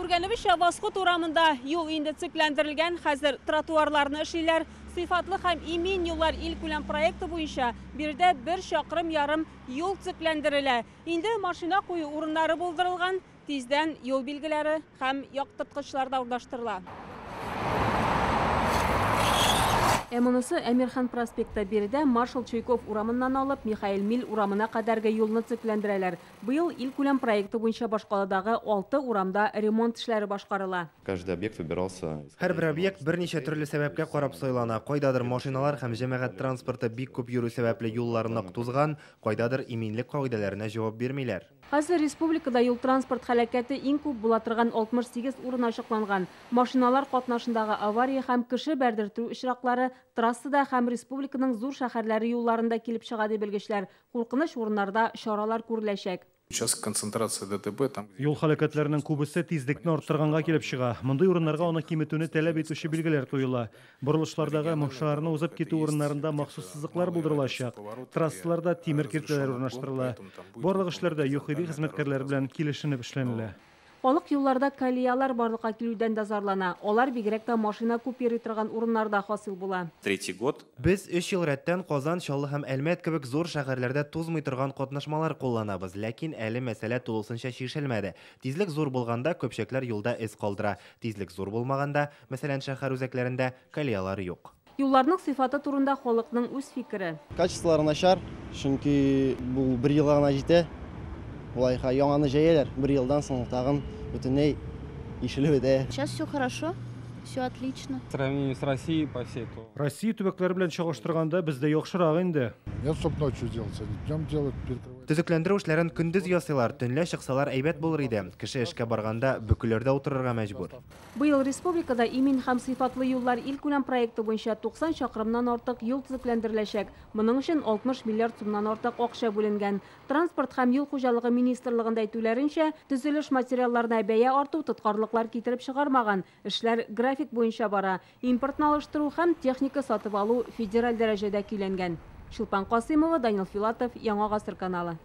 Күргәнебезчә, Восход урамында юл инде төзекләндерелгән, хәзер тротуарларны эшлиләр. Сыйфатлы һәм имин юллар илкүләм проекты буенча биредә 1,5 чакрым юл төзекләндерелә. Инде машина кую урыннары булдырылган, тиздән юл билгеләре һәм яктырткычлар да урнаштырыла. Ә монысы Әмирхан проспекты. Биредә Маршал Чуйков урамыннан алып Михаил Миль урамына кадәрге юлны төзекләндерәләр. Быел илкүләм проекты буенча башкаладагы 6 урамда ремонт эшләре башкарыла. Каждый объект выбирался. Һәрбер объект берничә төрле сәбәпкә карап сайлана. Кайдадыр машиналар һәм җәмәгать транспорты бик күп йөрү сәбәпле юллар нык тузган, кайдадыр иминлек кагыйдәләренә җавап бирмиләр. Хәзер республикада юл-транспорт һәлакәте иң күп була торган 68 урын ачыкланган. Машиналар катнашындагы авария һәм кеше бәрдертү очраклары трассада һәм республиканың зур шәһәрләре юлларында килеп чыга, ди белгечләр. Куркыныч урыннарда чаралар күреләчәк. Сейчас концентрация ДТП там. Юл һәлакәтләренең күбесе тизлекне арттырганга килеп чыга. Мондый урыннарга аны киметүне таләп итүче билгеләр куела. Борылышлардагы машиналарны узып китү урыннарында махсус сызыклар булдырылачак. Трассаларда тимер киртәләр урнаштырыла. Барлык эшләрдә ЮХИДИ хезмәткәрләре белән килешенеп эшләнелә. Халык юлларда колеялар барлыкка килүдән дә зарлана. Алар бигрәк тә машина күп йөри торган урыннарда хасил була. Третий год. Без 3 ел рәттән Казан, Чаллы һәм Әлмәт кебек зур шәһәрләрдә тузмый торган катнашмалар кулланабыз, ләкин әле мәсьәлә тулысынча чишелмәде. Тизлек зур булганда көпчәкләр юлда эз калдыра. Тизлек зур булмаганда, мәсәлән, шәһәр үзәкләрендә колеялар юк. Юлларның сыйфаты турында халыкның үз фикере. Качестволары начар, чөнки бу бер елга гына җитә. Улайха яңаны җәяләр, бер елдан соң тагын бөтенләй ишелеп бетә. Сейчас все хорошо, все отлично. В сравнении с Россией по всей то. Россия төбәкләре белән чагыштырганда бездә яхшырак инде. Нет, чтоб ночью делать, они днем делают, перекрывают. Төзекләндерү эшләрен көндез ясыйлар, төнлә чыксалар әйбәт булыр иде. Кеше эшкә барганда бөкеләрдә утырырга мәҗбүр. Быел республикада имин һәм сыйфатлы юллар илкүләм проекты буенча 90 чакрымнан артык юл төзекләндереләчәк. Моның өчен 60 миллиард сумнан артык акча бүленгән. Транспорт һәм юл хуҗалыгы министрлыгында әйтүләренчә, төзелеш материалларына бәя арту тоткарлыклар китереп чыгармаган. Эшләр график буенча бара. Импортны алыштыру һәм техника сатып алу федераль дәрәҗәдә көйләнгән. Чулпан Касыймова, Данил Филатов, Яңа Гасыр каналы.